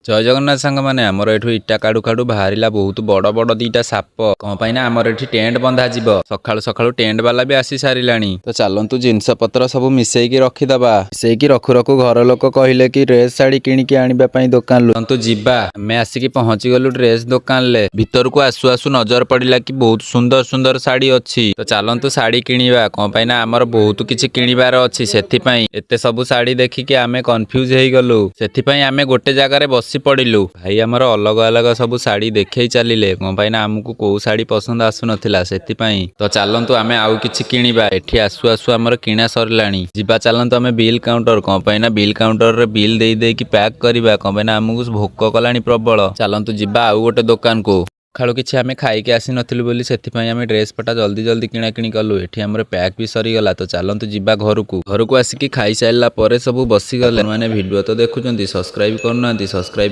ଜୟ ଜଗନ୍ନାଥ ସାଙ୍ଗମାନେ। ଆମର ଏଠୁ ଇଟା କାଢୁ କାଢୁ ବାହାରିଲା ବହୁତ ବଡ ବଡ ଦିଟା ସାପ। କଣ ପାଇଁ ନା ଆମର ଏଠି ଟେଣ୍ଟ ବନ୍ଧାଯିବ। ସକାଳୁ ସକାଳୁ ଟେଣ୍ଟ ବାଲା ବି ଆସି ସାରିଲାଣି। ତ ଚାଲନ୍ତୁ, ଜିନିଷ ପତ୍ର ସବୁ ମିଶେଇକି ରଖିଦବା। ମିଶେଇକି ରଖୁ ରଖୁ ଘର ଲୋକ କହିଲେ କି ଡ୍ରେସ, ଶାଢୀ କିଣିକି ଆଣିବା ପାଇଁ ଦୋକାନରୁ। ଚାଲନ୍ତୁ ଯିବା। ଆମେ ଆସିକି ପହଞ୍ଚି ଗଲୁ ଡ୍ରେସ ଦୋକାନରେ। ଭିତରକୁ ଆସୁ ଆସୁ ନଜର ପଡିଲା କି ବହୁତ ସୁନ୍ଦର ସୁନ୍ଦର ଶାଢୀ ଅଛି। ତ ଚାଲନ୍ତୁ, ଶାଢୀ କିଣିବା। କଣ ପାଇଁ ନା ଆମର ବହୁତ କିଛି କିଣିବାର ଅଛି। ସେଥିପାଇଁ ଏତେ ସବୁ ଶାଢୀ ଦେଖିକି ଆମେ କନଫ୍ୟୁଜ ହେଇଗଲୁ। ସେଥିପାଇଁ ଆମେ ଗୋଟେ ଜାଗାରେ ବସି ପଡିଲୁ। ଭାଇ ଆମର ଅଲଗା ଅଲଗା ସବୁ ଶାଢୀ ଦେଖେଇ ଚାଲିଲେ। କଣ ପାଇଁ ନା ଆମକୁ କୋଉ ଶାଢୀ ପସନ୍ଦ ଆସୁନଥିଲା, ସେଥିପାଇଁ। ତ ଚାଲନ୍ତୁ, ଆମେ ଆଉ କିଛି କିଣିବା। ଏଠି ଆସୁ ଆସୁ ଆମର କିଣା ସରିଲାଣି। ଯିବା ଚାଲନ୍ତୁ ଆମେ ବିଲ୍ କାଉଣ୍ଟର। କଣ ପାଇଁ ନା ବିଲ୍ କାଉଣ୍ଟରରେ ବିଲ୍ ଦେଇ ଦେଇକି ପ୍ୟାକ୍ କରିବା। କଣ ପାଇଁ ନା ଆମକୁ ଭୋକ କଲାଣି ପ୍ରବଳ। ଚାଲନ୍ତୁ ଯିବା ଆଉ ଗୋଟେ ଦୋକାନକୁ। ସକାଳୁ କିଛି ଆମେ ଖାଇକି ଆସିନଥିଲୁ ବୋଲି ସେଥିପାଇଁ ଆମେ ଡ୍ରେସ୍ ପଟା ଜଲ୍ଦି ଜଲ୍ଦି କିଣା କିଣି କଲୁ। ଏଠି ଆମର ପ୍ୟାକ୍ ବି ସରିଗଲା। ତ ଚାଲନ୍ତୁ ଯିବା ଘରକୁ। ଘରକୁ ଆସିକି ଖାଇସାରିଲା ପରେ ସବୁ ବସିଗଲେ। ମାନେ ଭିଡ଼ିଓ ତ ଦେଖୁଛନ୍ତି, ସବସ୍କ୍ରାଇବ କରୁନାହାନ୍ତି। ସବସ୍କ୍ରାଇବ